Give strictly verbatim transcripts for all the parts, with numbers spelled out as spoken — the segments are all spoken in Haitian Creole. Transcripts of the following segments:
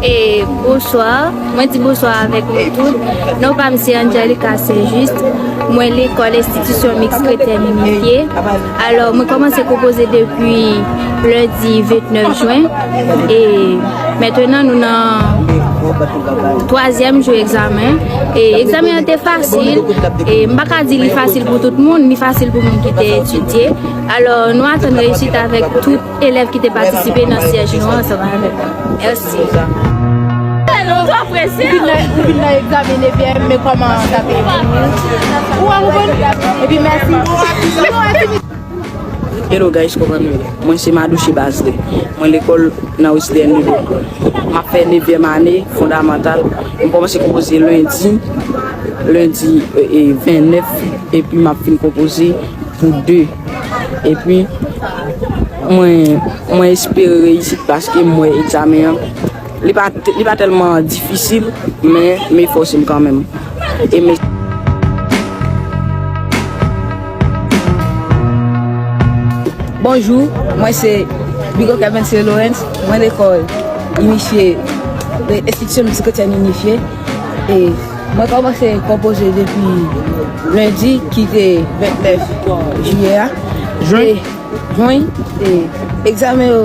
E bonswa, mwen di bonswa avèk nou tout. Non pa m se Angelica Saint-Just. Mwen lekòl Enstitisyon Miks Kretyèn Inifye. Alò, mwen kòmanse konpoze depi lendi vennèf jen. E mentnan nou nan twazyèm jou egzamen. E egzamen an te fasil. E m pa ka di li fasil pou tout moun, li fasil pou moun ki te etidye. Alò, nou atann reyisit avèk tout elèv ki te patisipe nan syèj nou ansanm avèk nou. Mèsi. Ou vin nan, ou vin nan egzamen nevyèm, men kòman sa te ye pou ou? Ou an konprann? Epi mèsi. Hello guys, kòman nou ye? Mwen se Madouche Bazle. Mwen lekòl nan Wesleyenne de Beauport. M ap fè nevyèm ane fondamantal. M kòmanse konpoze lendi, lendi, e, e, vennèf, epi m ap fin konpoze pou de. Epi, mwen, mwen espere reyisit paske m wè egzamen an, li pa, li pa tèlman difisil, men m efòse m kanmenm. E men Bonjou, mwen se Bigot Kevin Lawrence, mwen lekòl Inifye, e, Enstitisyon Miks Kretyèn Inifye. E mwen kòmanse konpoze depi lendi ki te vennèf jiyè a. Jen. E, jen, e, egzamen yo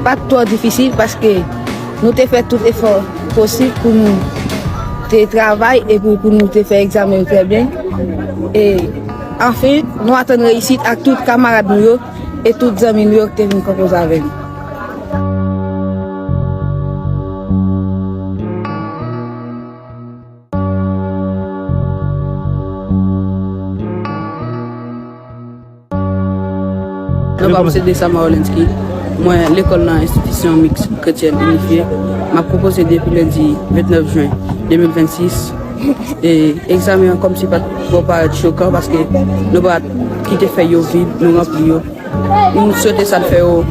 pa t twò difisil paske nou te fè tout efò posib pou nou te travay epi pou nou te fè egzamen yo trè byen. E anfen, nou atann reyisit ak tout kamarad nou yo e tout zanmi nou yo ki te vin konpoze avè nou. Non pa m se Desama Orlensky. Mwen lekòl nan Enstitisyon Miks Kretyèn Inifye. M ap konpoze depi lendi vennèf jen de mil vennsis. E egzamen an kòmsi pa t twò parèt chokan paske nou pa t kite fèy yo vid, nou ranpli yo. Nou swete sa n fè yo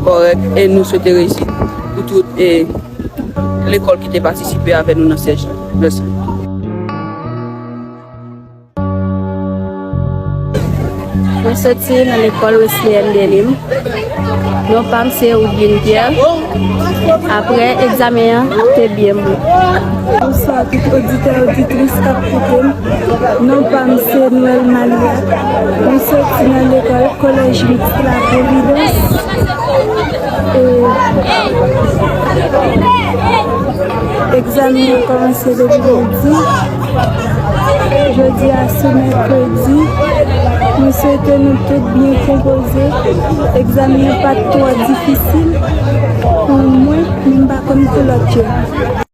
kòrèk e nou swete reyisit pou tout, e, lekòl ki te patisipe avè nou nan syèj la. Mèsi. Mwen soti nan lekòl Wesleyenne de Nîmes. Non pa m se Woodline Pierre. Apre egzamen an te byen bon. Bonswa tout oditè, oditris k ap koute m. Non pa m se Noël Malia. Mwen soti nan lekòl Collège Mixte La Providence. E egzamen an kòmanse depi lendi. Jodi a se mèkredi. Mwen swete nou tout byen konpoze. Egzamen an pa t twò difisil pou mwen, men m pa konn pou lòt yo.